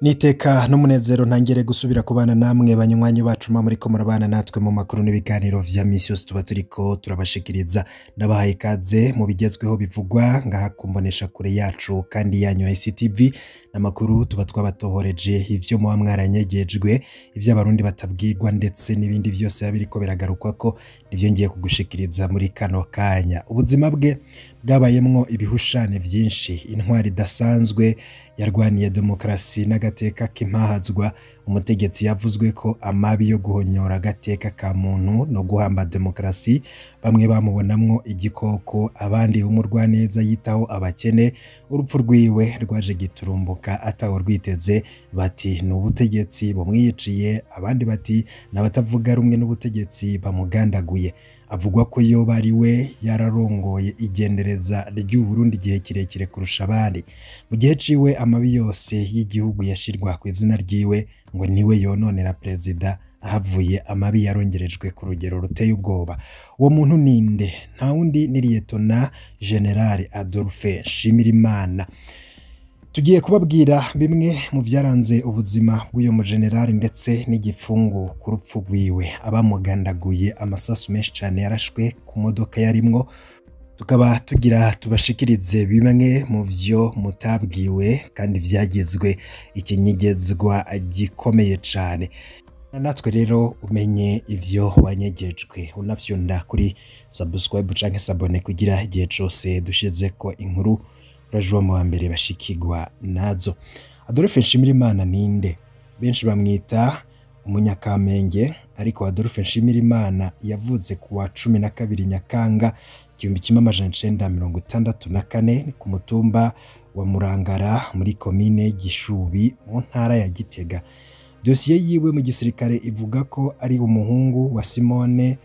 Niteka n'umunezero ntangere gusubira kubana namwe banywanyi bacu muriko murabana natwe mu makuru n'ibiganiro vya misi yose tuba turiko turabashikiriza. Ndabahaye ikaze mu bigezweho bivugwa ngaha kumbonesha kure yacu kandi yanyu ICTV, n'amakuru tuba twabatohoreje ivyo muba mwaranyegejwe, ivyo abarundi batabwirwa ndetse n'ibindi vyose biba biriko biragarukwako, nivyo ngiye kugushikiriza muri kano kanya. Ubuzima bwe bwabayemwo ibihushane vyinshi, intwari idasanzwe yarwaniye demokarasi n'agateka k'impahazwa, umutegetsi yavuzwe ko amabi yo guhonyora agateka ka muntu no guhamba demokarasi, bamwe bamubonamwo igikoko, abandi umurwaneza yitaho abakene. Urupfu rwiwe rwaje giturumbuka atawe rwiteze, bati ni ubutegetsi bumwiyiciye, abandi bati n'abatavuga rumwe n'ubutegetsi bamugandaguye. Avugwa ko yoba ari we yararongoye igendereza ry'Uburundi igihe kirekire kurusha abandi. Mu gihe ciwe amabi yose y'igihugu yashirwa ku izina ryiwe, ngo niwe yononera perezida, ahavuye amabi yarongerejwe ku rugero ruteye ubwoba. Uwo muntu ninde? Nta wundi ni Liyetona General Adolphe Nshimirimana. Tugiye kubabwira bimwe mu vyaranze ubuzima bw'uyo mujenerali ndetse n'igifungu ku rupfu rwiwe. Abamugandaguye amasasu menshi cane yarashwe ku modoka yarimwo. Tukaba tugira tubashikirize bimwe mu vyo mutabwiwe kandi vyagizwe ikinyegezwa gikomeye cane. Natwe rero umenye ivyo wanyegejwe, unafyonda kuri subscribe canke s'abonner kugira igihe cose dushizeko inkuru urajuba mu mbere bashikirwa nazo. Adolphe Nshimirimana ninde? Benshi bamwita umunyakamenge, ariko Adolphe Nshimirimana yavutse kuwa 12 Nyakanga 1964 ku mutumba wa Murangara muri komine Gishubi mu ntara ya Gitega. Dosiye yiwe mu gisirikare ivuga ko ari umuhungu wa Simone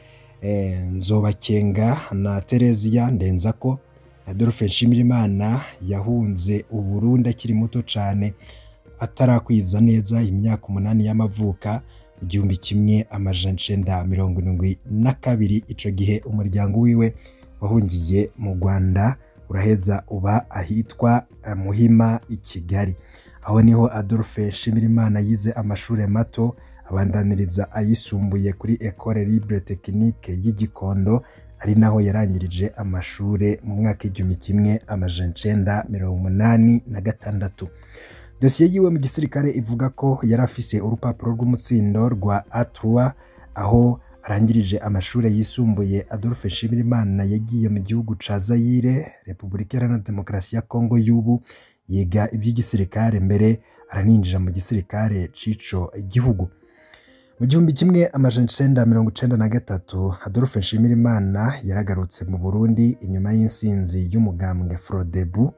Nzobakenga na Tereziya Ndenzako. Adolphe Nshimirimana yahunze Uburundi akiri muto cane, atarakwiza neza imyaka 8 y'amavuka mu 1972. Ico gihe umuryango wiwe wahungiye mu Rwanda, uraheza uba ahitwa Muhima i Kigali. Aho niho Adolphe Nshimirimana yize amashure mato, abandaniriza ayisumbuye kuri Ecole Libre Technique y'Igikondo, ari naho yarangirije amashure mu mwaka 1986. Dosiye yiwe mu gisirikare ivuga ko yarafise urupapuro rw'umutsindo rwa A3. Aho arangirije amashure yisumbuye, Adolphe Nshimirimana yagiye mu gihugu ca Zaire, Republika Iharanira Demokarasi ya Kongo y'ubu, yiga ivy'igisirikare, mbere araninjira mu gisirikare c'ico gihugu. Mu 1993 Adolphe Nshimirimana yaragarutse mu Burundi inyuma y'insinzi y'umugambwe Frodebu.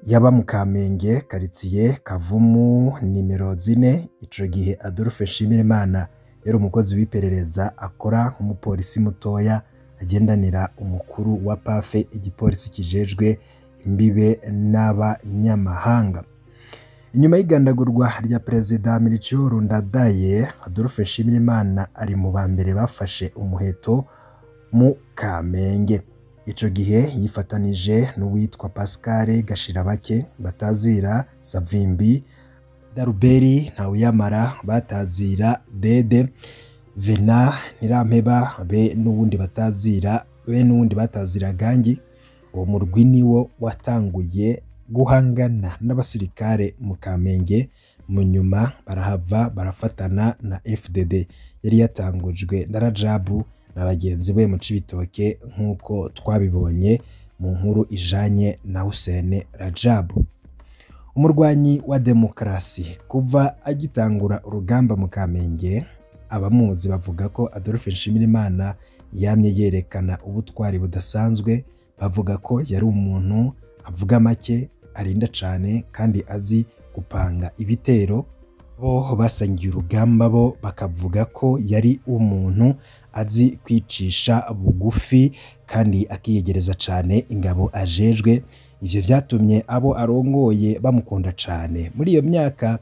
Yaba mu Kamenge, karitsiye Kavumu nimero 4. Ico gihe Adolphe Nshimirimana yari umukozi w'iperereza, akora nk'umupolisi mutoya agendanira umukuru wa PAFE, igipolisi kijejwe imbibe n'abanyamahanga. Inyuma y'igandagurwa rya perezida Melchior Ndadaye, Adolphe Nshimirimana ari mu ba mbere bafashe umuheto mu Kamenge. Ico gihe yifatanije n'uwitwa Pascal Gashirabake batazira Savimbi, Daruberi Ntawuyamara batazira Dede, Vena Ntirampeba be n'uwundi batazira be n'uwundi batazira Gangi. Uwo murwi niwo watanguye guhangana n'abasirikare mu Kamenge, mu nyuma barahava barafatana na FDD yari yatangujwe na Rajabu na bagenzi be mu Cibitoke, nk'uko twabibonye mu nkuru ijanye na Hussein Rajabu. Umurwanyi wa demokarasi kuva agitangura urugamba mu Kamenge, abamuzi bavuga ko Adolphe Nshimirimana yamye yerekana ubutwari budasanzwe. Bavuga ko yari umuntu avuga make, arinda cane kandi azi gupanga ibitero. Bo basangiye urugamba bo bakavuga ko yari umuntu azi kwicisha bugufi kandi akiyegereza cane ingabo ajejwe. Ivyo vyatumye abo arongoye bamukunda cane. Muri iyo myaka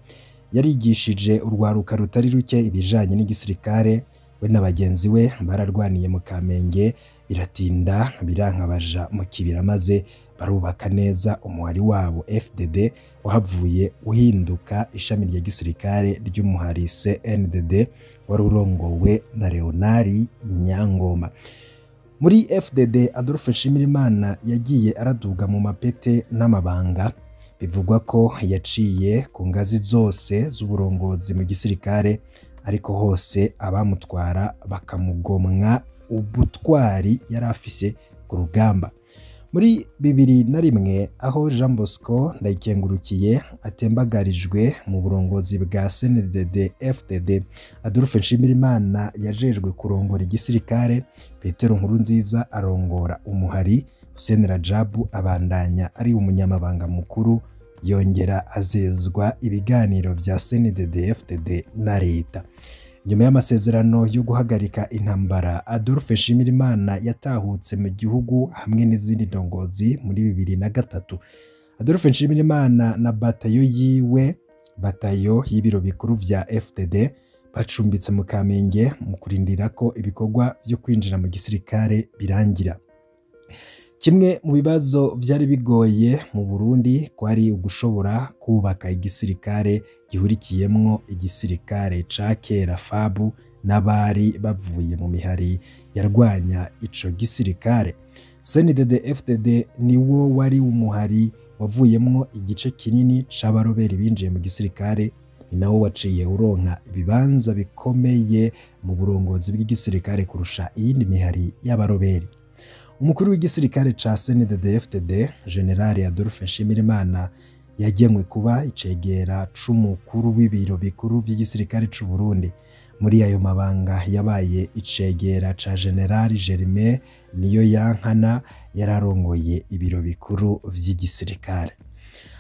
yarigishije urwaruka rutari ruke ibijanye n'igisirikare. We na bagenzi we bararwaniye mu Kamenge, biratinda birankabaja mu kibira maze Barubaka neza umuhari wabo FDD wahavuye uhinduka ishami rya gisirikare ry'umuhari CNDD wari urongowe na Leonard Nyangoma. Muri FDD Adolphe Nshimirimana yagiye araduga mu mapete n'amabanga. Bivugwa ko yaciye ku ngazi zose z'uburongozi mu gisirikare, ariko hose abamutwara bakamugomwa ubutwari yari afise ku rugamba. Muri 2001 aho Jean Bosco Ndayikengurukiye atembagarijwe mu burongozi bwa CNDD FDD, Adolphe Nshimirimana yajejwe kurongora igisirikare, Petero Nkurunziza arongora umuhari, Hussein Rajabu abandanya ari umunyamabanga mukuru, yongera azezwa ibiganiro vya CNDD FDD na leta. Nyuma y'amasezerano yo guhagarika intambara, Adolphe Nshimirimana yatahutse mu gihugu hamwe n'izindi ndongozi muri 2003. Adolphe Nshimirimana na batayo yiwe, batayo y'ibiro bikuru vya FDD, bacumbitse mu Kamenge mu kurindira ko ibikorwa vyo kwinjira mu gisirikare birangira. Kimwe mu bibazo vyari bigoye mu Burundi kwari ugushobora kubaka igisirikare gihurikiyemwo igisirikare ca kera FABU n'abari bavuye mu mihari yarwanya ico gisirikare. CNDD FDD niwo wari umuhari wavuyemwo igice kinini c'abaroberi binjiye mu gisirikare, ni nawo waciye uronka ibibanza bikomeye mu burongozi bw'igisirikare kurusha iyindi mihari y'abaroberi. Umukuru w'igisirikare ca CNDD-FDD General Adolphe Nshimirimana yagenwe kuba icegera c'umukuru w'ibiro bikuru vy'igisirikare c'u Burundi. Muri ayo mabanga yabaye icegera ca General Germain Niyoyankana yararongoye ibiro bikuru vy'igisirikare.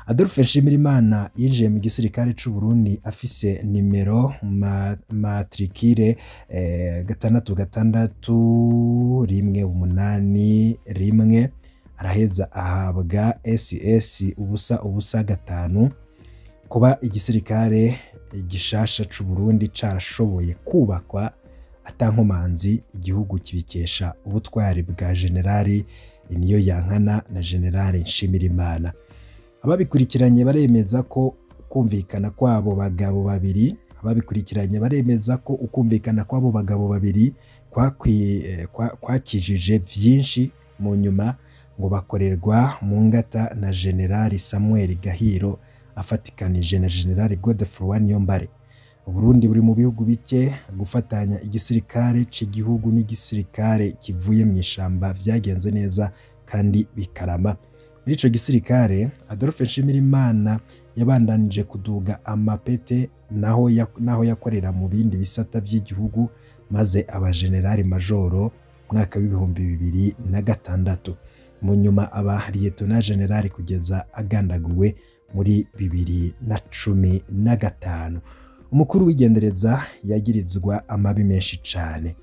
Adolphe Nshimirimana yinjiye mu gisirikare c'u Burundi afise nimero matrikire 66181, araheza ahabwa SS 005. Kuba igisirikare gishasha c'u Burundi carashoboye kubakwa atankomanzi, igihugu kibikesha ubutwari bwa General Niyoyankana na General Nshimirimana. Ababikurikiranye baremeza ko kumvikana kwabo bagabo babiri kwakijije vyinshi mu nyuma, ngo bakorerwa mu ngata na General Samuel Gahiro afatikanije na General Godefroid Niyombare. Burundi buri mu bihugu bike gufatanya igisirikare c'igihugu n'igisirikare kivuye mu ishamba vyagenze neza kandi bikarama. Muri ico gisirikare Adolphe Nshimirimana yabandanije kuduga amapete naho yakorera mu bindi bisata vy'igihugu, maze aba general majoro mwaka w'2006. Mu nyuma aba lieutenant general kugeza agandaguwe muri 2015. Umukuru w'igendereza yagirizwa amabi menshi cane.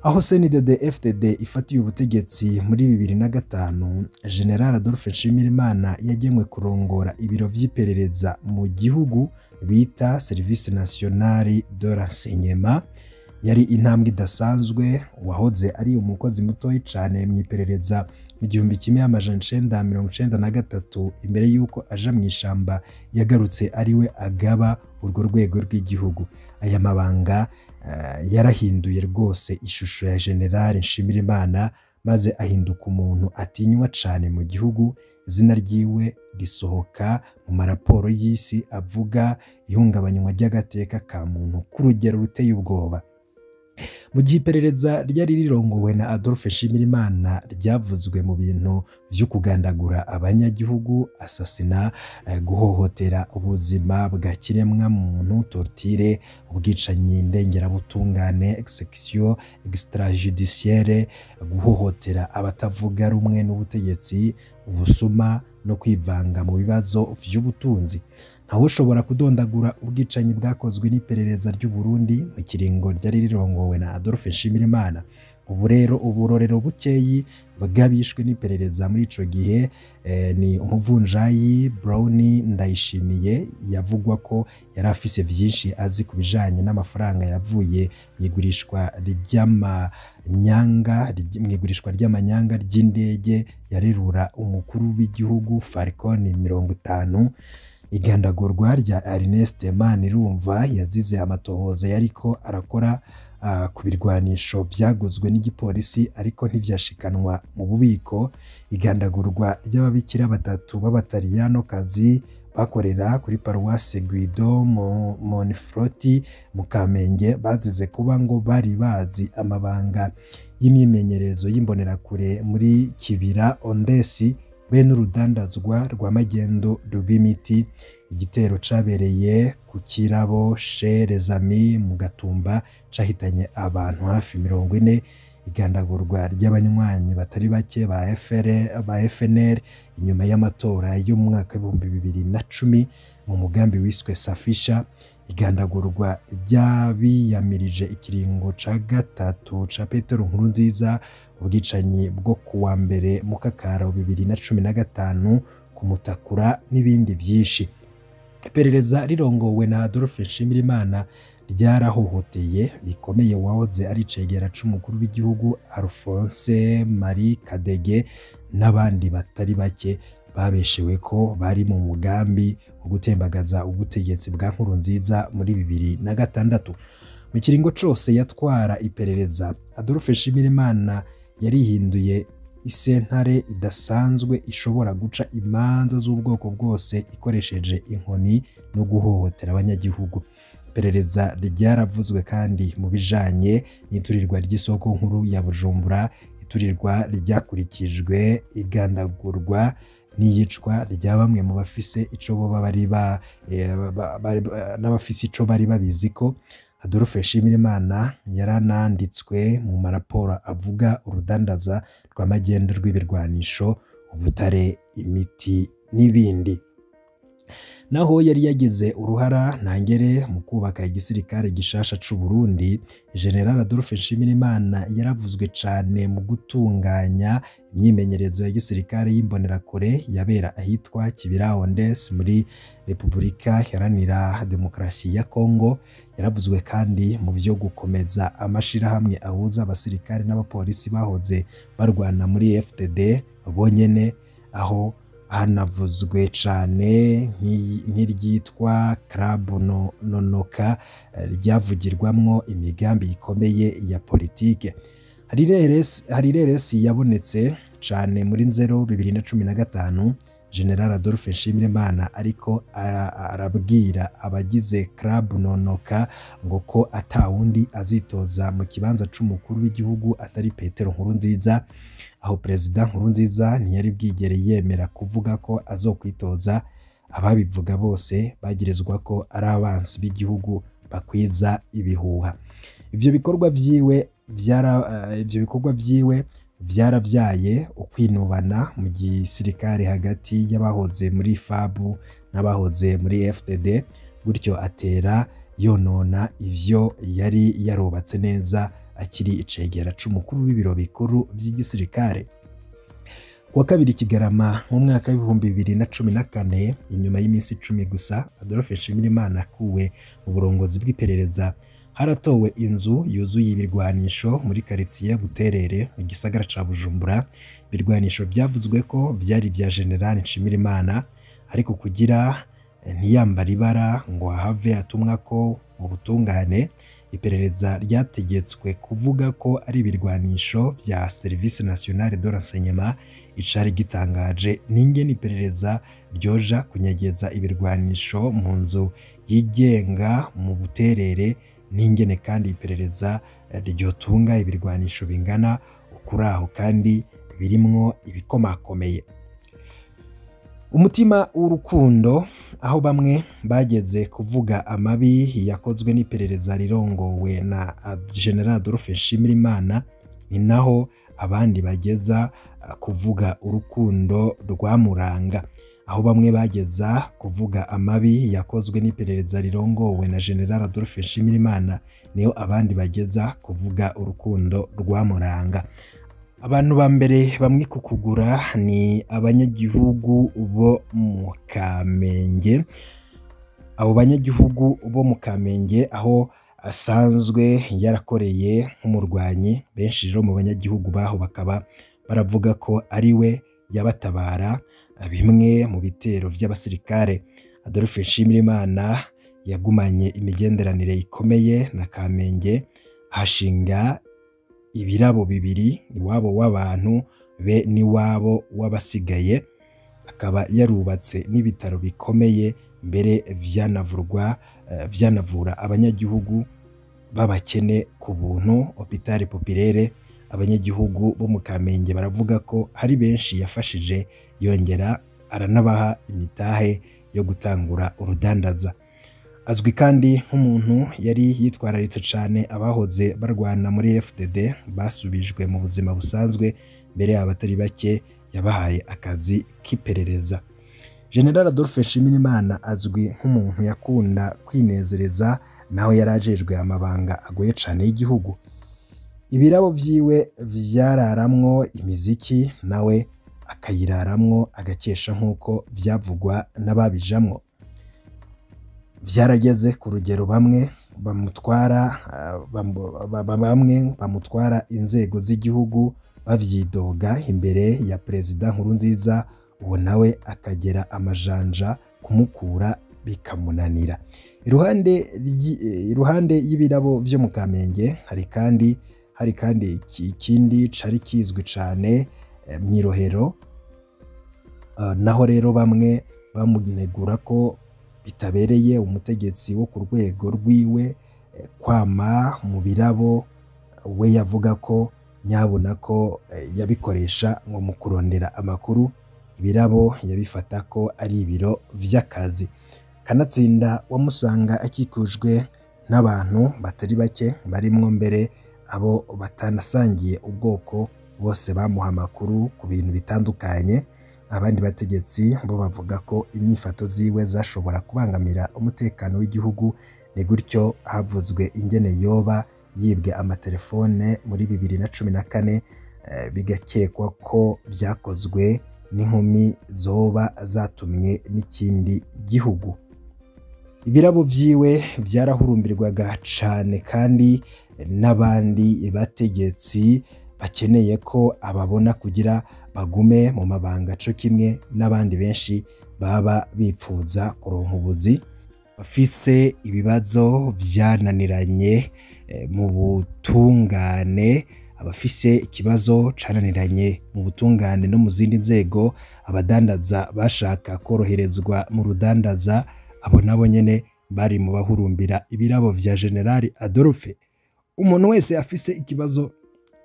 Aho CNDD FDD ifatiye ubutegetsi muri 2005, General Adolphe Nshimirimana yagenwe kurongora ibiro vy'iperereza mu gihugu bita Service National de Renseignement. Yari intambwe idasanzwe. Wahoze ari umukozi mutoyi cane mu iperereza mu 1993, imbere yuko aja mu ishamba yagarutse ariwe agaba urwo rwego rw'igihugu. Aya mabanga yarahinduye rwose ishusho ya General Nshimirimana, maze ahinduka umuntu atinywa cane mu gihugu. Izina ryiwe risohoka mu maraporo y'isi avuga ihungabanywa ry'agateka ka muntu ku rugero ruteye ubwoba. Mu gihe iperereza ryari rirongowe na Adolphe Nshimirimana ryavuzwe mu bintu vyo kugandagura abanyagihugu, asasina, guhohotera ubuzima bwa kiremwa muntu, torture, ubwicanyi ndengerabutungane, execution extrajudiciaire, guhohotera abatavuga rumwe n'ubutegetsi, ubusuma no kwivanga mu bibazo vy'ubutunzi. Ntawushobora kudondagura ubwicanyi bwakozwe n'iperereza ry'u Burundi mu kiringo ryari rirongowe na Adolphe Nshimirimana. Ubu rero uburorero bukeyi bwabishwe n'iperereza muri ico gihe ni umuvunjayi Brown Ndayishimiye, yavugwa ko yari afise vyinshi azi ku bijanye n'amafaranga yavuye mw'igurishwa ry'amanyanga mw'igurishwa ry'amanyanga ry'indege yarerura umukuru w'igihugu Falcon 50. Igandagurwa rya Ernest Manirumva yazize amatohoza yariko arakora ku birwanisho vyaguzwe n'igipolisi ariko ntivyashikanwa mu bubiko. Igandagurwa ry'ababikira batatu b'abataliyanokazi bakorera kuri paruwase Guido Monfroti mu Kamenge bazize kuba ngo bari bazi amabanga y'imyimenyerezo y'imbonerakure muri Kibira Ondesi be n'urudandazwa rwa magendo rw'imiti. Igitero cabereye ku Kirabo Chez les Amis mu Gatumba cahitanye abantu hafi 40. Igandagurwa ry'abanywanyi batari bake ba FNL inyuma y'amatora y'umwaka 2010 mu mugambi wiswe Safisha. Igandagurwa ry'abiyamirije ikiringo ca gatatu ca Petero Nkurunziza. Ubwicanyi bwo kuwa mbere mu Kakaro 2015 kumutakura n'ibindi vyinshi. Iperereza rirongowe na Adolphe Nshimirimana ryarahohoteye bikomeye wahoze ari cegera c'umukuru w'igihugu Alphonse Marie Kadege n'abandi batari bake babeshewe ko bari mu mugambi wo gutembagaza ubutegetsi bwa Nkurunziza muri 2006. Mu kiringo cose yatwara iperereza, Adolphe Nshimirimana yarihinduye isentare idasanzwe ishobora guca imanza z'ubwoko bwose ikoresheje inkoni no guhohotera abanyagihugu. Iperereza ryaravuzwe kandi mu bijanye n'iturirwa ry'isoko nkuru ya Bujumbura, iturirwa ryakurikijwe igandagurwa n'iyicwa rya bamwe mu bafise ico boba bari n'abafise ico bari babizi ko. Adolphe Nshimirimana yarananditswe mu maraporo avuga urudandaza rw'amagendo rw'ibirwanisho, ubutare, imiti n'ibindi. Naho yari yagize uruhara ntangere mu kubaka igisirikare gishasha c'u Burundi, General Adolphe Nshimirimana yaravuzwe cane mu gutunganya imyimenyerezo ya gisirikare y'imbonerakure yabera ahitwa Kibira Ondes muri Repubulika Iharanira Demokarasi ya Kongo. Yaravuzwe kandi mu vyo gukomeza amashirahamwe ahuza abasirikare n'abapolisi bahoze barwana muri FDD bonyene, aho hanavuzwe cane nk'iryitwa Club Nonoka ryavugirwamwo imigambi ikomeye ya politike. Hari reresi yabonetse cane muri nzero 2015 General Adolphe Nshimirimana ariko arabwira abagize Club Nonoka ngo ko atawundi azitoza mu kibanza c'umukuru w'igihugu atari Petero Nkurunziza. Aho Perezida Nkurunziza ntiyari bwigere yemera kuvuga ko azokwitoza. Ababivuga bose bagirizwa ko ari abansi b'igihugu bakwiza ibihuha. Ivyo bikorwa vyiwe vyaravyaye ukwinubana mu gisirikare hagati y'abahoze muri FAB n'abahoze muri FDD, gutyo atera yonona ivyo yari yarubatse neza akiri icegera c'umukuru w'ibiro bikuru vy'igisirikare. Kuwa kabiri Kigarama mu mwaka w'2014, inyuma y'iminsi 10 gusa Adolphe Nshimirimana akuwe mu burongozi bw'iperereza, haratowe inzu yuzuye ibirwanisho muri karitsiye Buterere mu gisagara ca Bujumbura. Ibirwanisho vyavuzwe ko vyari vya General Nshimirimana, ariko kugira ntiyambara ibara ngo ahave atumwa ko mu butungane, iperereza ryategetswe kuvuga ko ari ibirwanisho vya Service Nationale de Renseignement. Icari gitangaje n'ingene iperereza ryoja kunyegeza ibirwanisho mu nzu yigenga mu Buterere, n'ingene kandi iperereza ryotunga ibirwanisho bingana ukuraho kandi birimwo ibikomakomeye. Umutima w'urukundo, aho bamwe bageze kuvuga amabi yakozwe n'iperereza rirongowe na General Adolphe Nshimirimana, ni naho abandi bageza kuvuga urukundo rwamuranga. Aho bamwe bageza kuvuga amabi yakozwe n'iperereza rirongowe na General Adolphe Nshimirimana, niyo abandi bageza kuvuga urukundo rwamuranga. Abantu ba mbere bamwe kukugura ni abanyagihugu bo mu Kamenge. Abo banyagihugu bo mu Kamenge aho asanzwe yarakoreye nk'umurwanyi, benshi rero mu banyagihugu baho bakaba baravuga ko ari we yabatabara bimwe mu bitero vy'abasirikare. Adolphe Nshimirimana yagumanye imigenderanire ikomeye na Kamenge, ahashinga ibirabo bibiri, iwabo w'abantu be n'iwabo w'abasigaye. Akaba yarubatse n'ibitaro bikomeye mbere vyanavura abanyagihugu b'abakene ku buntu, Hôpital Populaire. Abanyagihugu bo mu Kamenge baravuga ko hari benshi yafashije, yongera aranabaha imitahe yo gutangura urudandaza. Azwi kandi nk'umuntu yari yitwararitse cane abahoze barwana muri FDD basubijwe mu buzima busanzwe, mbere abatari bake yabahaye akazi k'iperereza. General Adolphe Nshimirimana azwi nk'umuntu yakunda kwinezereza, naho yarajejwe amabanga agoye cane y'igihugu. Ibirabo vyiwe vyararamwo imiziki, nawe akayiraramwo agakesha nk'uko vyavugwa n'ababijamwo. Vyarageze ku rugero bamwe bamutwara inzego z'igihugu bavyidoga imbere ya Perezida Nkurunziza, uwo nawe akagera amajanja kumukura bikamunanira. Iruhande y'ibirabo vyo mu Kamenge hari kandi ikindi cari kizwi cane mw'irohero. Naho rero bamwe bamunegura ko bitabereye umutegetsi wo ku rwego rwiwe kwama mu birabo, we yavuga ko nyabona ko yabikoresha ngo mu kurondera amakuru. Ibirabo yabifata ko ari ibiro vy'akazi. Kanatsinda wamusanga akikujwe n'abantu batari bake, barimwo mbere abo batanasangiye ubwoko, bose bamuha amakuru ku bintu bitandukanye. Abandi bategetsi bo bavuga ko inyifato ziwe zashobora kubangamira umutekano w'igihugu. Ni gutyo havuzwe ingene yoba yibwe amatelefone muri 2014, bigakekwa ko vyakozwe n'inkumi zoba zatumwe n'ikindi gihugu. Ibirabo vyiwe vyarahurumbirwaga cane, kandi n'abandi bategetsi bakeneye ko ababona kugira bagume mu mabanga co kimwe n'abandi benshi baba bipfuza kuronka ubuzi. Bafise ibibazo vyananiranye mu butungane, abafise ikibazo cananiranye mu butungane no mu zindi nzego, abadandaza bashaka koroherezwa mu rudandaza, abo nabo nyene bari mu bahurumbira ibirabo vya General Adolphe. Umuntu wese afise ikibazo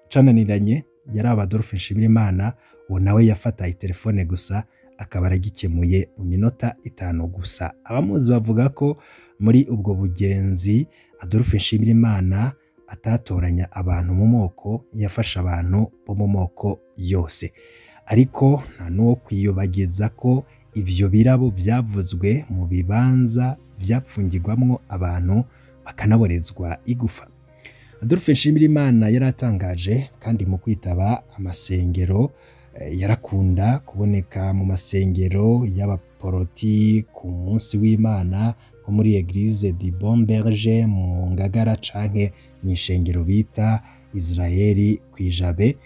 cananiranye yari Adolphe Nshimirimana, uwo nawe yafata itelefone gusa akaba aragikemuye mu minota 5 gusa. Abamuzi bavuga ko muri ubwo bugenzi Adolphe Nshimirimana atatoranya abantu mu moko, yafasha abantu bo mu moko yose. Ariko nta n'uwo kwiyobagiza ko ivyo birabo vyavuzwe mu bibanza vyapfungirwamwo abantu bakanaborezwa igufa. Adolphe Nshimirimana yaratangaje kandi mu kwitaba amasengero, yarakunda kuboneka mu masengero y'abaporoti ku munsi w'Imana, nko muri Eglise du Bon Berger mu Ngagara canke mw'ishengero bita Israeli kw'ijabe.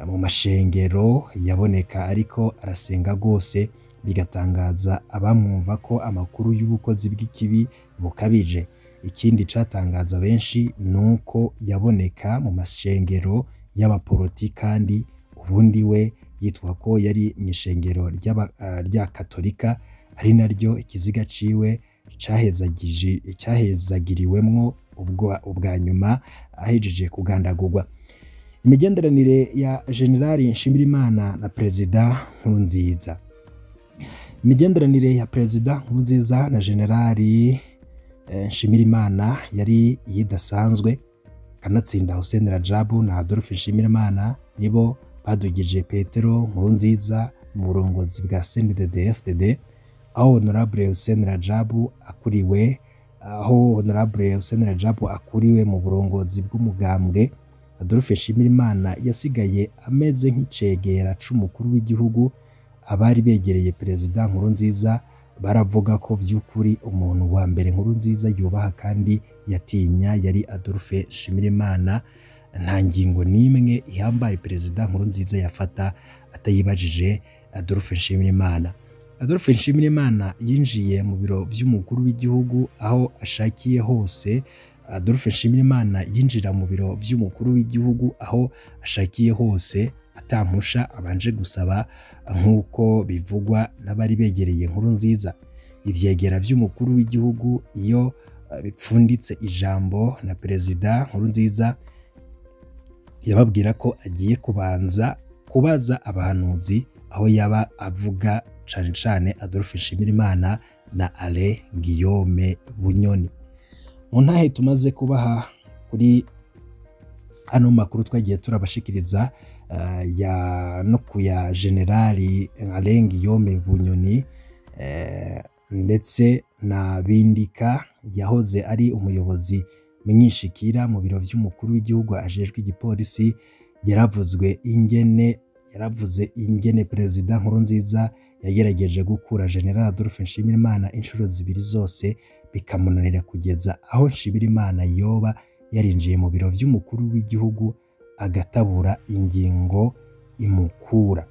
Mu mashengero yaboneka ariko arasenga gose, bigatangaza abamwumva ko amakuru y'ubukozi bw'ikibi bukabije. Ikindi catangaza benshi nuko yaboneka mu mashengero y'abaporoti, kandi ubundi we yitwa ko yari mw'ishengero rya Katolika, ari naryo ikiziga ciwe cahezagiriwemwo ubwa nyuma ahejeje kugandagurwa. Imigenderanire ya General Nshimirimana na Perezida Nkurunziza. Imigenderanire ya Perezida Nkurunziza na General Nshimirimana yari idasanzwe. Kanatsinda Hussein Rajabu na Adolphe Nshimirimana nibo badugije Petero Nkurunziza mu burongozi bwa CNDD-FDD. Aho Honorable Hussein Rajabu akuriwe, aho Honorable Hussein Rajabu akuriwe mu burongozi bw'umugambwe, Adolphe Nshimirimana yasigaye ameze nk'icegera c'umukuru w'igihugu. Abari begereye Perezida Nkurunziza baravuga ko vy'ukuri umuntu wa mbere Nkurunziza yubaha kandi yatinya yari Adolphe Nshimirimana. Nta ngingo n'imwe ihambaye Perezida Nkurunziza yafata atayibajije Adolphe Nshimirimana. Adolphe Nshimirimana yinjiye mu biro vy'umukuru w'igihugu aho ashakiye hose. Adolphe Nshimirimana yinjira mu biro vy'umukuru w'igihugu aho ashakiye hose atampusha abanje gusaba, nk'uko bivugwa n'abari begereye Nkurunziza. Ivyegera vy'umukuru w'igihugu iyo bipfunditse ijambo na Perezida Nkurunziza, yababwira ko agiye kubanza kubaza abahanuzi, aho yaba avuga cane cane Adolphe Nshimirimana na Alain Guillaume Bunyoni. Mu ntahe tumaze kubaha kuri ano makuru twagiye turabashikiriza ya no kuya Generali Alain Guillaume Bunyoni ndetse na Bindika yahoze ari umuyobozi mwishikira mu biro vy'umukuru w'igihugu ajejwe igipolisi, yaravuze ingene Perezida Nkurunziza yagerageje gukura General Adolphe Nshimirimana inshuro zibiri zose bikamunanira, kugeza aho Nshimirimana yoba yarinjiye mu biro vy'umukuru w'igihugu agatabura ingingo imukura.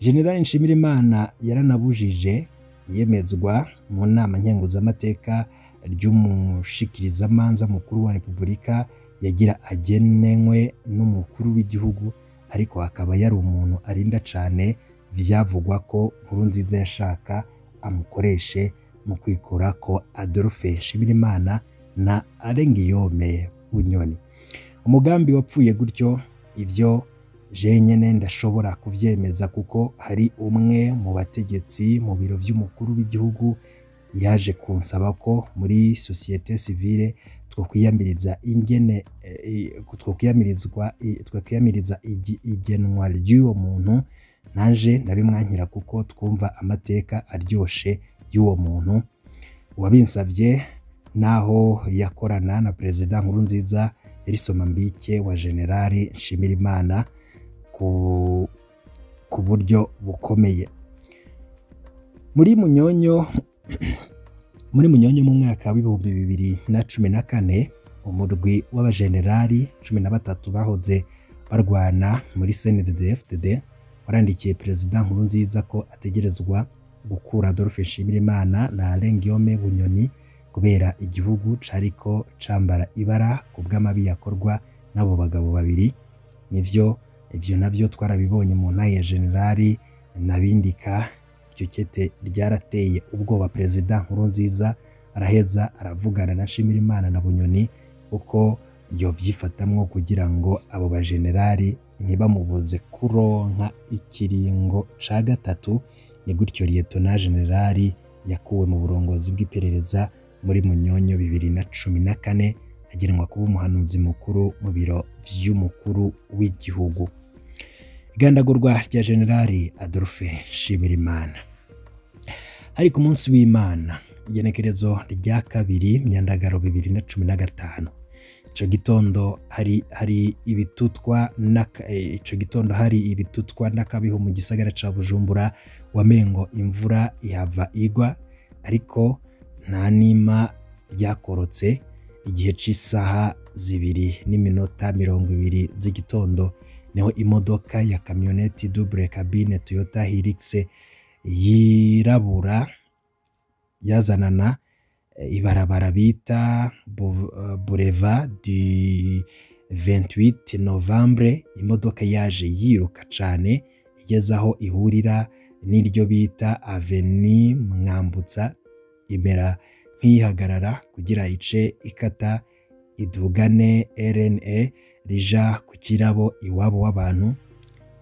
General Nshimirimana yaranabujije yemezwa mu nama nkenguzamateka ry'umushikirizamanza mukuru wa Repubulika yagira agenenwe n'umukuru w'igihugu, ariko akaba yari umuntu arinda cane. Vyavugwa ko Nkurunziza yashaka amukoreshe mu kwikura ko Adolphe Nshimirimana na Alain Guillaume Bunyoni. Umugambi wapfuye gutyo. Ivyo je nyene ndashobora kuvyemeza kuko hari umwe mu bategetsi mu biro vy'umukuru w'igihugu yaje kunsaba ko muri société civile twokwiyamiriza ingene twokwiyamiriza igenwa ry'uwo muntu. Nanje ndabimwankira kuko twumva amateka aryoshe y'uwo muntu. Wabinsavye naho yakorana na Perezida Nkurunziza yari Somambike wa Generali Nshimirimana ku buryo bukomeye. Muri Munyonyo mu mwaka w'2014, umurwi w'abajenerali 13 bahoze barwana muri CNDD-FDD warandikiye Perezida Nkurunziza ko ategerezwa gukura Adolphe Nshimirimana na Alain Guillaume Bunyoni kubera igihugu cariko cambara ibara ku bw'amabi yakorwa n'abo bagabo babiri. Nivyo, ivyo navyo twarabibonye mu ntahe ya Generali Nabindika. Iryo kete ryarateye ubwoba Perezida Nkurunziza, araheza aravugana na Nshimirimana na Bunyoni uko yovyifatamwo kugira ngo abo bajenerali ntibamubuze kuronka ikiringo ca gatatu. Ni gutyo Liyetona Generali yakuwe mu burongozi bw'iperereza muri Munyonyo 2014, agenwa kuba umuhanuzi mukuru mu biro vy'umukuru w'igihugu. Igandagurwa rya Generali Adolphe Nshimirimana. Hari ku munsi w'Imana, igenekerezo rya 2 Myandagaro 2015. Ico gitondo hari ibitutwa n'akabiho mu gisagara ca Bujumbura, wamengo imvura ihava igwa, ariko nta nima ryakorotse. Igihe c'isaha 2:20 z'igitondo niho imodoka ya kamyoneti double cabine Toyota Hilux yirabura yazanana ibarabara bita Boulevard du 28 Novembre. Imodoka yaje yiruka cane, igeze aho ihurira n'iryo bita Avenue Mwambutsa imera nk'ihagarara kugira ice ikata idugane RNA rija ku kirabo iwabo w'abantu.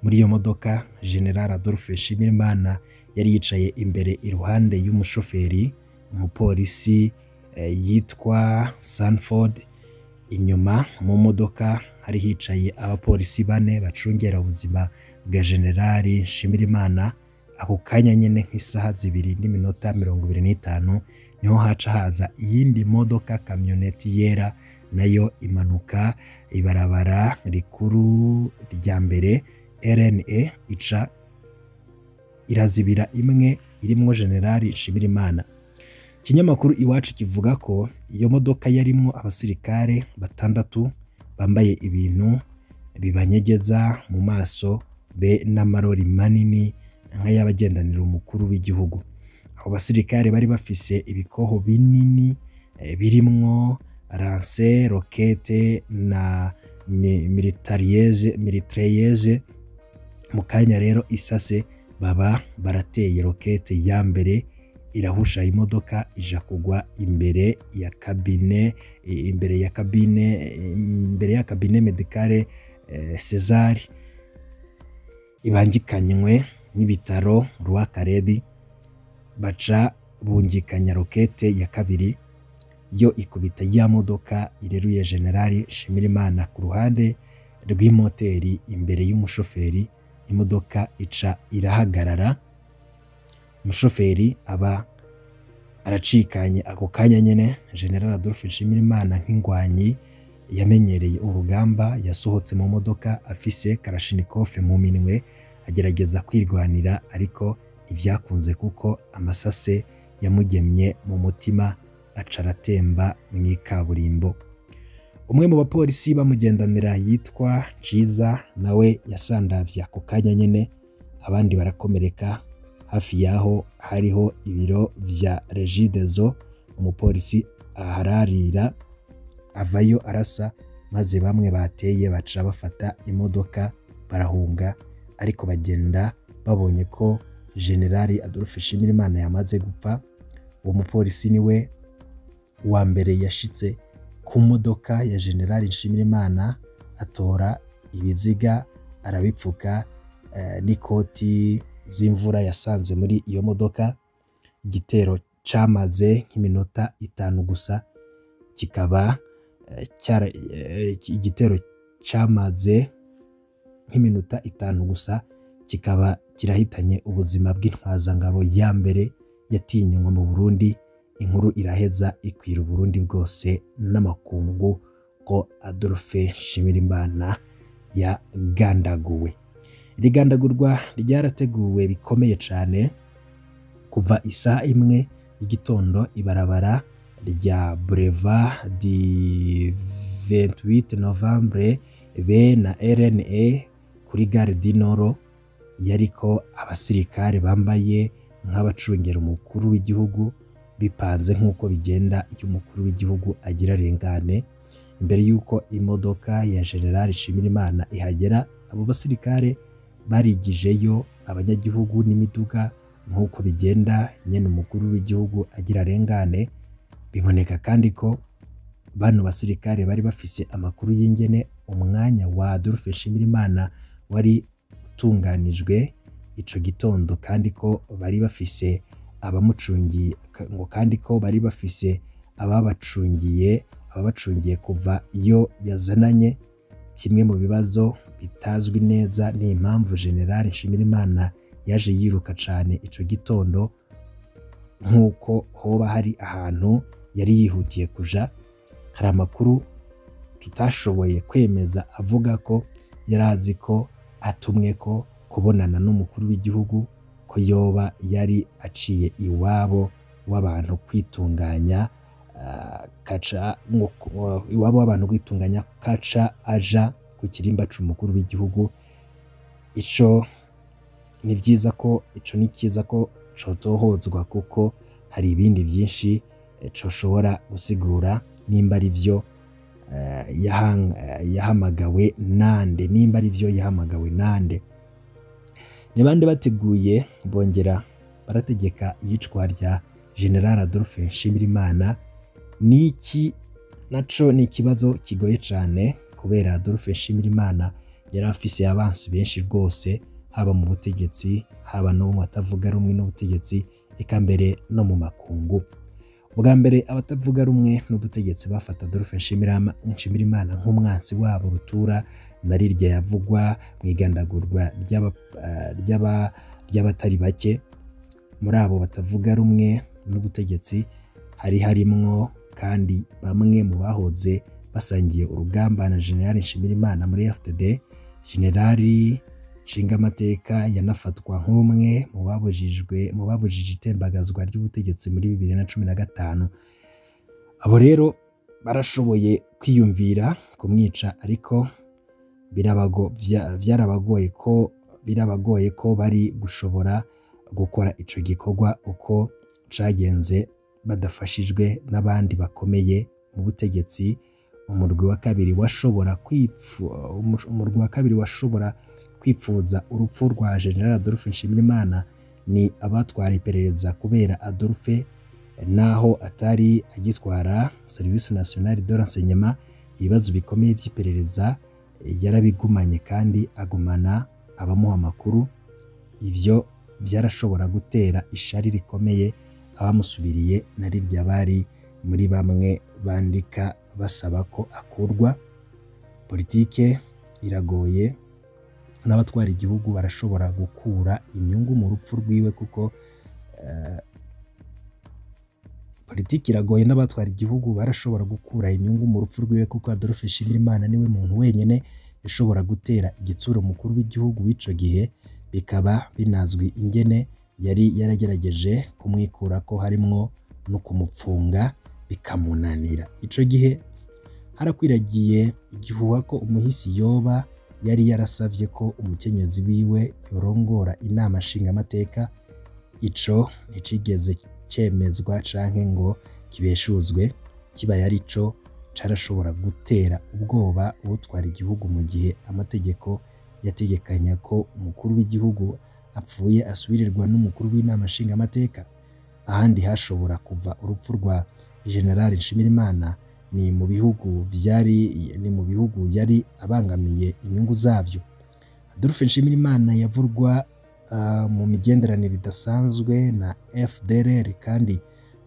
Muri iyo modoka General Adolphe Nshimirimana yari yicaye imbere iruhande y'umushoferi, umupolisi yitwa Sanford. Inyuma mu modoka hari hicaye abapolisi bane bacungera ubuzima bwa General Nshimirimana. Ako kanya nyene nk'isaha 2:25 niho haca haza iyindi modoka kamyoneti yera, nayo imanuka ibarabara rikuru rya mbere RNE, ica irazibira imwe irimwo General Nshimirimana. Ikinyamakuru Iwacu kivuga ko iyo modoka yarimwo abasirikare 6 bambaye ibintu bibanyegeza mu maso be n'amarori manini nk'ayabagendanira umukuru w'igihugu. Abo basirikare bari bafise ibikoho binini birimwo lance rokete na mitrailleuse. Mu kanya rero isase baba barateye rokete ya mbere irahusha imodoka ija kugwa imbere ya kabine, imbere ya kabine, imbere ya kabine medicale Cesar ibangikanywe n'ibitaro Rwakaredi. Baca bungikanya rokete ya kabiri, yo ikubita ya modoka ireruye General Nshimirimana ku ruhande rw'imoteri imbere y'umushoferi. Imodoka ica irahagarara, umushoferi aba aracikanye. Ako kanya nyene General Adolphe Nshimirimana nk'ingwanyi yamenyereye urugamba yasohotse mu modoka afise Kalashnikov mu minwe, agerageza kwirwanira ariko ivyakunze kuko amasase yamugemye mu mutima aca aratemba mw'ikaburimbo. Umwe mu bapolisi bamugendanira yitwa Ciza nawe yasandavye ako kanya nyene, abandi barakomereka. Hafi yaho hariho ibiro vya Regideso, umupolisi ahararira avayo arasa, maze bamwe bateye baca bafata imodoka barahunga, ariko bagenda babonye ko General Adolphe Nshimirimana yamaze gupfa. Uwo mupolisi niwe wa mbere yashitse ku modoka ya General Nshimirimana, atora ibiziga arabipfuka n'ikoti z'imvura yasanze muri iyo modoka. Igitero camaze nk'iminota 5 gusa, kikaba igitero camaze nk'iminota 5 gusa kikaba kirahitanye ubuzima bw'intwazangabo ya mbere yatinywe mu Burundi. Inkuru iraheza ikwira Burundi bwose n'amakungu ko Adolphe Nshimirimana yagandaguwe. Irigandagurwa ryarateguwe bikomeye cane. Kuva isaha 1 y'igitondo ibarabara rya Boulevard du 28 Novembre be na RNE kuri Gare du Nord yariko abasirikare bambaye nk'abacungera umukuru w'igihugu, bipanze nk'uko bigenda iyo umukuru w'igihugu agira rengane. Imbere y'uko imodoka ya General Nshimirimana ihagera, abo basirikare barigijeyo abanyagihugu n'imiduga nk'uko bigenda nyene umukuru w'igihugu agira rengane. Biboneka kandi ko bano basirikare bari bafise amakuru y'ingene umwanya wa Adolphe Nshimirimana wari utunganijwe ico gitondo, kandi ko bari bafise abamucungiye, ngo kandi ko bari bafise ababacungiye kuva iyo yazananye. Kimwe mu bibazo bitazwi neza ni impamvu General Nshimirimana yaje yiruka cane ico gitondo, nkuko hoba hari ahantu yari yihutiye kuja. Hari amakuru tutashoboye kwemeza avuga ko yarazi ko atumwe ko kubonana n'umukuru w'igihugu, ko yoba yari aciye iwabo w'abantu kwitunganya kaca iwabo w'abantu kwitunganya kaca aja ku kirimba c'umukuru w'igihugu. Ico ni vyiza ko ico ni kiza ko cotohozwa, kuko hari ibindi vyinshi coshobora gusigura nimba ari vyo yahamagawe nande, nimba ari vyo yahamagawe nande. Ni bande bateguye bongera barategeka iyicwa rya General Adolphe Nshimirimana? Niki naco ni ikibazo kigoye cane, kubera Adolphe Nshimirimana yari afise abansi benshi rwose, haba mu butegetsi, haba no mu batavuga rumwe n'ubutegetsi, eka mbere no mu makungu. Ubwa mbere abatavuga rumwe n'ubutegetsi bafata Adolphe Nshimirimana nk'umwansi wabo rutura, na rirya yavugwa mu igandagurwa ry'abatari bake. Muri abo batavuga rumwe n'ubutegetsi hari harimwo kandi bamwe mu bahoze basangiye urugamba na General Nshimirimana muri FDD. General Nshingamateka yanafatwa nk'umwe mu babujije itembagazwa ry'ubutegetsi muri 2015. Abo rero barashoboye kwiyumvira kumwica, ariko birabagoye ko bari gushobora gukora ico gikorwa uko cagenze badafashijwe n'abandi bakomeye mu butegetsi. Umurwi wa kabiri washobora kwipfuza urupfu rwa General Adolphe Nshimirimana ni abatwara iperereza, kubera Adolphe naho atari agitwara Service Nationale de Renseignement, ibibazo bikomeye by'iperereza yarabigumanye kandi agumana abamuha amakuru. Ivyo byarashobora gutera ishari rikomeye abamusubiriye na rirya bari muri bamwe bandika basaba ko akurwa. Politike iragoye n'abatwara igihugu barashobora gukura inyungu mu rupfu rwiwe, kuko politiki iragoye n'abatwara igihugu barashobora gukura inyungu mu rupfu rwiwe, kuko Adolphe Nshimirimana niwe muntu wenyene yashobora gutera igitsuro mukuru w'igihugu w'ico gihe, bikaba binazwi ingene yari yaragerageje kumwikura ko harimwo no kumupfunga bikamunanira. Ico gihe harakwiragiye igihuha ko umuhisi yoba yari yarasavye ko umukenyezi wiwe yorongora inama nshingamateka. Ico nticigeze cemezwa canke ngo kibeshuzwe, kibaye arico carashobora gutera ubwoba utwara igihugu mu gihe amategeko yategekanya ko umukuru w'igihugu apfuye asubirirwa n'umukuru w'inama nshingamateka. Ahandi hashobora kuva urupfu rwa General Nshimirimana ni mu bihugu yari abangamiye inyungu zavyo. Adolphe Nshimirimana yavurwa mu migenderanire idasanzwe na FDLR, kandi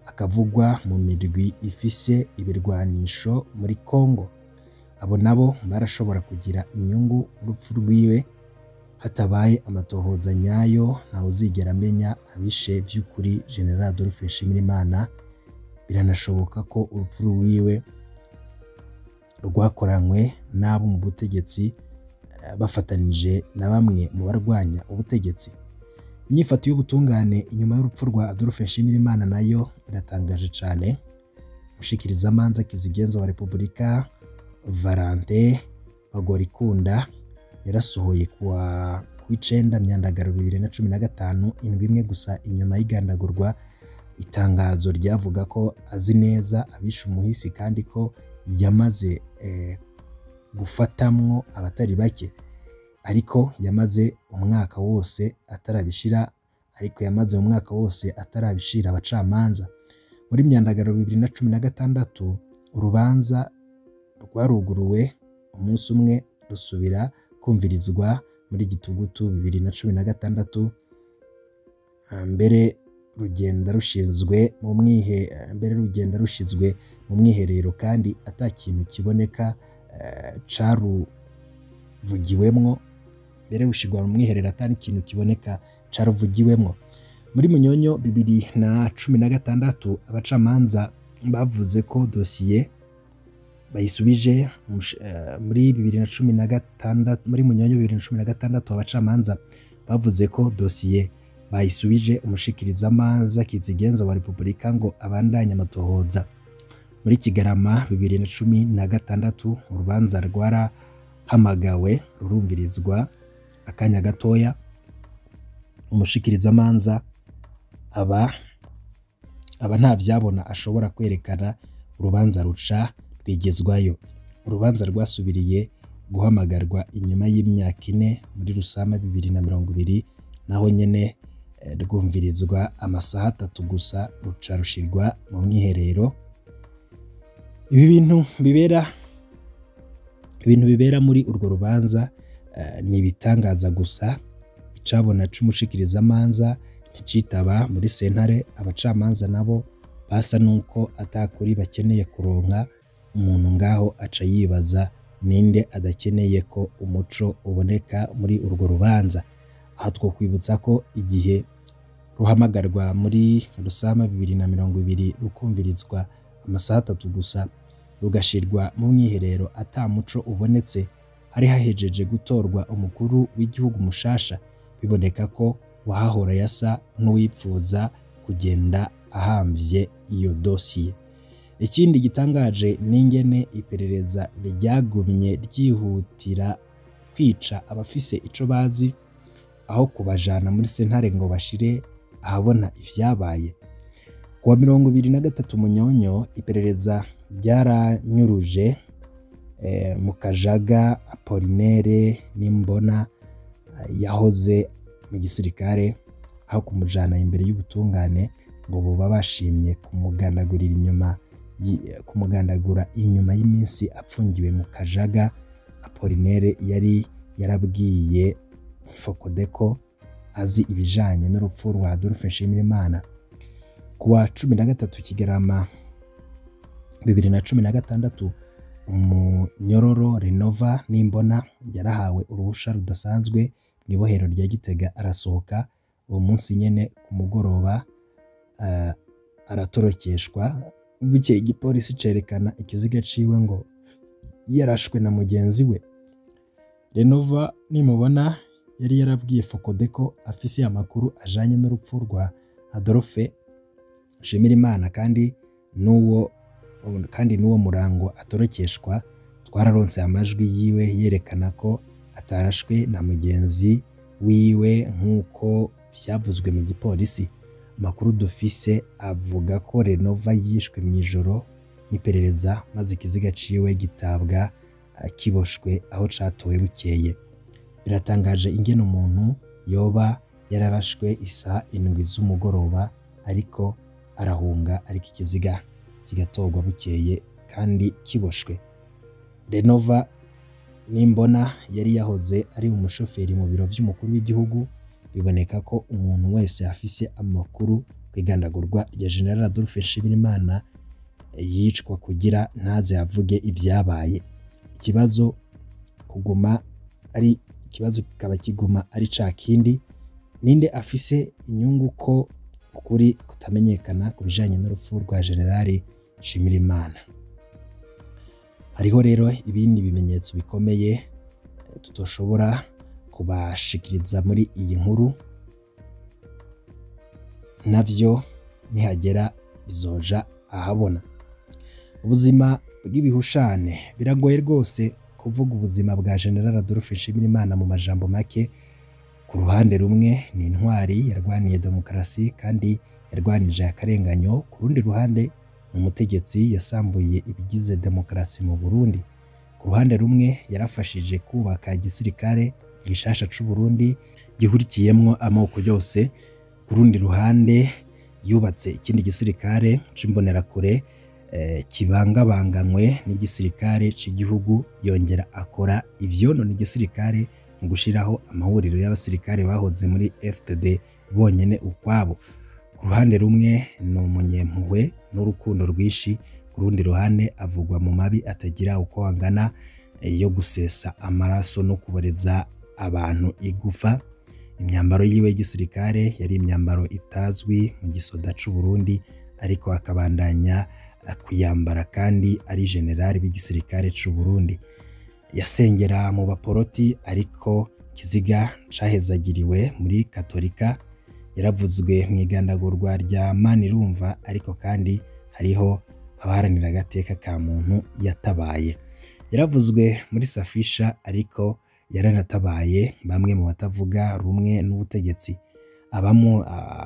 akavugwa mu mirwi ifise ibirwanisho muri Congo. Abo nabo barashobora kugira inyungu urupfu rwiwe. Hatabaye amatohoza nyayo, ntawe uzigera amenya abishe vy'ukuri General Adolphe Nshimirimana. Biranashoboka ko urupfu rwiwe rwakoranywe n'abo mu butegetsi bafatanije na bamwe mu barwanya ubutegetsi. Inyifato y'ubutungane inyuma y'urupfu rwa Adolphe Nshimirimana nayo iratangaje cane. Umushikirizamanza kizigenza wa Repubulika Valente Bagorikunda yarasohoye kuwa 9 Myandagaro 2015, indwi imwe gusa inyuma y'igandagurwa, itangazo ryavuga ko azi neza abishe umuhisi kandi ko yamaze gufatamwo abatari bake, ariko yamaze umwaka wose atarabishira abacamanza. Muri Myandagaro 2016 urubanza rwaruguruwe umunsi umwe rusubira kumvirizwa muri Gitugutu 2016, mbere rugenda rushizwe mu mwiherero kandi atakintu kiboneka caruvugiwemwo. Mbere rushigwa mu mwiherero atari ikintu kiboneka caruvugiwemwo. Muri Munyonyo 2016 abacamanza bavuze ko dosiye bayisubije. Muri 2016, muri Munyonyo 2016 abacamanza bavuze ko dosiye bayisubije umushikirizamanza kizigenza wa Repubulika ngo abandanye amatohoza. Muri Kigarama 2016 urubanza rwarahamagawe rurumvirizwa akanya gatoya. Umushikirizamanza aba nta vyabona ashobora kwerekana, urubanza ruca rwigezwayo. Urubanza rwasubiriye guhamagarwa inyuma y'imyaka 4 muri Rusama 2020, naho nyene rwumvirizwa amasaha 3 gusa, ruca rushirwa mu mwiherero. Ibi bintu bibera muri urwo rubanza ni ibitangaza gusa. Icabona c'umushikirizamanza nticitaba muri sentare, abacamanza nabo basa nuko atakuri bakeneye kuronka umuntu ngaho aca yibaza ninde adakeneye ko umuco uboneka muri urwo rubanza. Aha twokwibutsa ko igihe ruhamagarwa muri Rusama 2020 rukumvirizwa amasaha 3 gusa, rugashirwa mu mwiherero ata muco ubonetse, hari hahejeje gutorwa umukuru w'igihugu mushasha, biboneka ko wahahora yasa n'uwipfuza kugenda ahamvye iyo dosiye. Ikindi gitangaje n'ingene iperereza ryagumye ryihutira kwica abafise ico bazi aho kubajana muri sentare ngo bashire ahabona ivyabaye. Kuwa 23 Munyonyo iperereza ryaranyuruje Mukajaga Apollinaire Nimbona yahoze mu gisirikare, aho kumujana imbere y'ubutungane ngo boba bashimye kumugandagurira inyuma kumugandagura inyuma y'iminsi apfungiwe mu Kajaga. Apollinaire yari yarabwiye Fokodeko azi ibijanye n'urupfu rwa Adolphe Nshimirimana. Kuwa 13 Kigarama 2016 umunyororo Renova Nimbona yarahawe uruhusha rudasanzwe mu ibohero rya Gitega, arasohoka uwo munsi nyene ku mugoroba aratorokeshwa. Bukeye igipolisi cerekana ikiziga ciwe ngo yarashwe na mugenzi we. Renova Nimubona yari yarabwiye Fokodeko afise amakuru ajanye n'urupfu rwa Adolphe Nshimirimana, kandi n'uwo murango atorokeshwa. Twararonse amajwi yiwe yerekana ko atarashwe na mugenzi wiwe nk'uko vyavuzwe mu gipolisi. Amakuru dufise avuga ko Renova yishwe mw'ijoro n'iperereza, maze ikiziga ciwe gitabwa kiboshwe aho catowe bukeye. Biratangaje ingene umuntu yoba yararashwe isaha 7 z'umugoroba ariko arahunga, ariko ikiziga kigatorwa bukeye kandi kiboshwe. Renova Nimbona yari yahoze ari umushoferi mu biro vy'umukuru w'igihugu. Biboneka ko umuntu wese afise amakuru kwigandagurwa rya General Adolphe Nshimirimana yicwa kugira ntaze avuge ivyabaye. Ikibazo kuguma ari ikibazo kikaba kiguma ari ca kindi, ninde afise inyungu ko ukuri kutamenyekana kubijanye n'urupfu rwa General Nshimirimana? Hariho rero ibindi bimenyetso bikomeye tutoshobora kubashikiriza muri iyi nkuru, navyo nihagera bizoja ahabona. Ubuzima bw'ibihushane biragoye rwose kuvuga ubuzima bwa General Adolphe Nshimirimana mu majambo make. Ku ruhande rumwe ni intwari yarwaniye demokarasi kandi yarwanije akarenganyo, ku rundi ruhande ni umutegetsi yasambuye ibigize demokarasi mu Burundi. Ku ruhande rumwe yarafashije kubaka igisirikare gishasha c'u Burundi gihurikiyemwo amoko yose, ku rundi ruhande yubatse ikindi gisirikare c'imbonerakure kibangabanganywe n'igisirikare c'igihugu, yongera akora ivyonona igisirikare mu gushiraho amahuriro y'abasirikare bahoze muri FDD bonyene ukwabo. Ku ruhande rumwe ni umunyempuhwe n'urukundo rwinshi, ku rundi ruhande avugwa mu mabi atagira uko angana yo gusesa amaraso no kuboreza abantu igufa. Imyambaro yiwe y'igisirikare yari imyambaro itazwi mu gisoda c'u Burundi, ariko akabandanya kuyambara kandi ari generali w'igisirikare c'u Burundi. Yasengera mu baporoti, ariko kiziga cahezagiriwe muri Katolika. Yaravuzwe mu igandagurwa rya Manirumva, ariko kandi hariho abaharanira agateka ka muntu yatabaye. Yaravuzwe muri Safisha, ariko yaranatabaye bamwe mu batavuga rumwe n'ubutegetsi.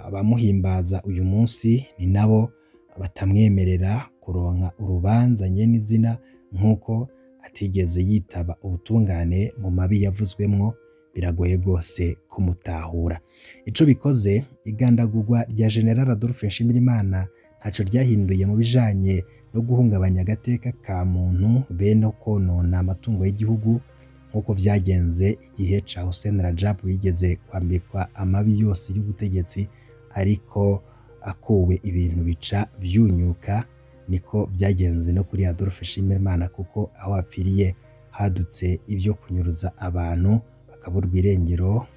Abamuhimbaza uyu munsi ni nabo batamwemerera kuronka urubanza nyen'izina, nk'uko atigeze yitaba ubutungane mu mabi yavuzwemwo. Biragoye rwose kumutahura. Ico bikoze, igandagurwa rya General Adolphe Nshimirimana ntaco ryahinduye mu bijanye no guhungabanya agateka ka muntu be no konona amatungo y'igihugu, nk'uko vyagenze igihe ca Hussein Rajab wigeze kwambikwa amabi yose y'ubutegetsi, ariko akuwe ibintu bica vyunyuka. Niko vyagenze no kuri Adolphe Nshimirimana, kuko aho apfiriye hadutse ivyo kunyuruza abantu bakaburwa irengero,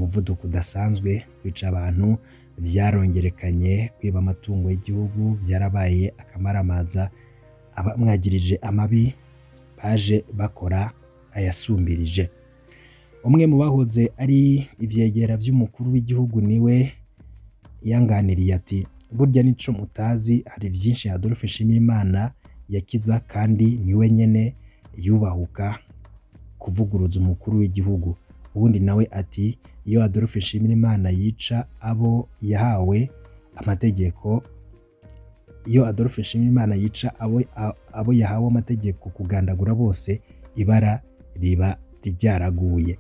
Umuvuduko udasanzwe, kwica abantu vyarongerekanye, kwiba amatungo y'igihugu vyarabaye akamaramaza. Abamwagirije amabi baje bakora ayasumbirije. Umwe mu bahoze ari ivyegera vy'umukuru w'igihugu niwe yanganiriye ati: "Burya nico mutazi, hari vyinshi Adolphe Nshimirimana yakiza, kandi niwe nyene yubahuka kuvuguruza umukuru w'igihugu." Uwundi nawe ati: "Iyo Adolphe Nshimirimana yica abo yahawe amategeko, iyo Adolphe Nshimirimana yica abo yahawe amategeko kugandagura bose, ibara riba ryaraguye."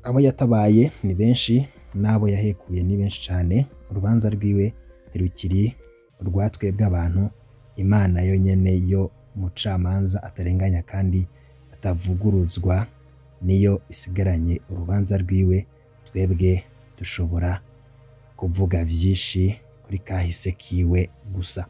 Abo yatabaye ni benshi, n'abo yahekuye ni benshi cane. Urubanza rwiwe ntirukiri urwa twebwe abantu. Imana yo nyene yo mucamanza atarenganya kandi atavuguruzwa niyo isigaranye urubanza rwiwe. Twebwe dushobora kuvuga vyinshi kuri kahise kiwe gusa.